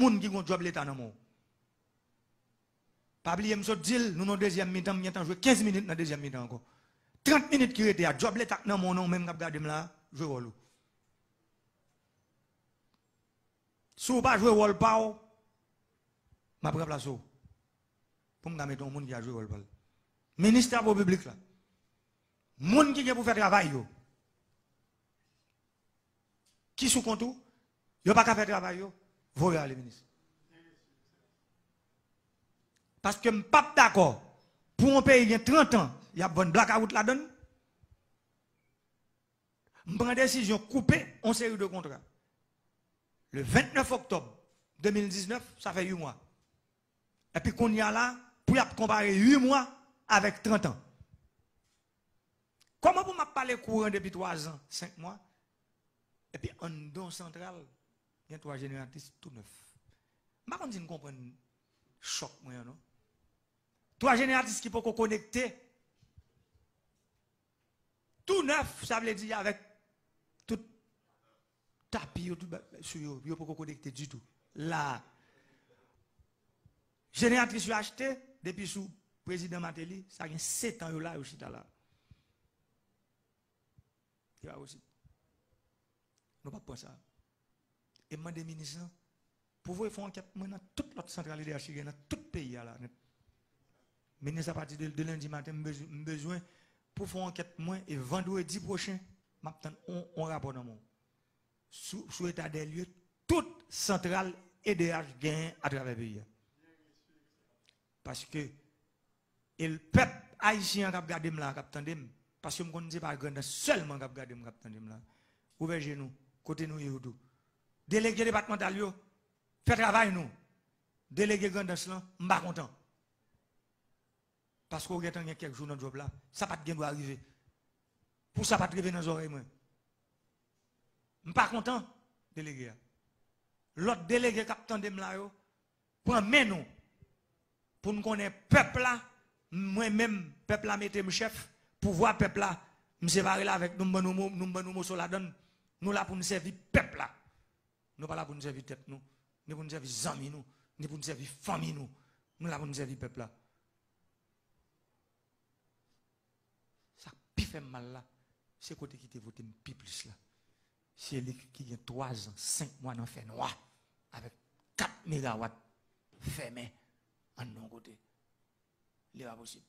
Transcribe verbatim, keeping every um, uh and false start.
moun ki gen yon djòb leta nan men w. Pa bliye m sot di l, nou nan dezyèm mitan, m gentan jwe kenz minit nan dezyèm mitan ankò. Trant minit ki rete a, djòb leta k nan men w nan, ou menm k ap gade m la, jwe wòl ou. Si w pa jwe wòl pa w, m ap ranplase w. Pou m ka mete yon moun ki a jwe wòl pa l. Minis Travo Piblik la. Moun ki gen pou fè travay yo. Ki sou kont ou, yo pa ka fè travay yo, voye ale minis. Paske m p ap dakò pou yon peyi gen trant an, y ap vann blakawout ladan l. M pran desizyon koupe yon seri de kontra. Le vennèf oktòb de mil diznèf, sa fè uit mwa. Epi kounye a la, pou y ap konpare uit mwa avèk trant an. Kòman pou m ap pale kouran depi twa zan, senk mwa, epi anndan santral, gen twa jeneratris tou nèf? M pa konn si n konprann chòk mwen an, non. Twa jeneratris ki poko konekte, tou nèf, sa vle di avèk tout tapi yo, tout ba- sou yo, yo poko konekte ditou. La, jeneratris yo achte depi sou prezidan Martelly, sa gen sèt an yo la, yo chita la. Se pa posib. Nou p ap pran sa. E m mande minis lan pou voye fè yon ankèt mwen nan tout lòt santral E D H ki gen nan tout peyi a la nèt. Minis, apati de, de lendi maten, m bezwen, m bezwen pou fè yon ankèt mwen e vandredi pwochen, m ap tann yon, yon rapò nan men w sou, sou eta dè lye tout santral E D H genyen atravè peyi a. Paske e l pèp ayisyen an k ap gade m la, k ap tande m, paske m konn se pa Grandans sèlman k ap gade m, k ap tande m la. Ouvè je nou, kote nou ye yo tou. Delege depatmantal yo, fè travay nou. Delege Grandans lan, m pa kontan. Paske w gentan gen kèk jou nan djòb la, sa pa t gen dwa rive. Pou sa pa t rive nan zòrèy mwen. M pa kontan, delege a. Lòt delege k ap tande m la yo, pran men nou. Pou n konnen pèp la, mwen menm, pèp la mete m chèf, pouvwa pèp la, m separe l avèk nou, m ban nou mo-, nou, m ban nou moso ladan l. Nou la pou n sèvi pèp la. Nou pa la pou n sèvi tèt nou, ni pou n sèvi zanmi nou, ni pou n sèvi fanmi nou. Nou la pou n sèvi pèp la. Sa k pi fè m mal la, se kote ki te vote m pi plis la. Se li ki gen twa zan, senk mwa nan fènwa, avèk kat megawat fèmen anndan yon kote. Li pa posib.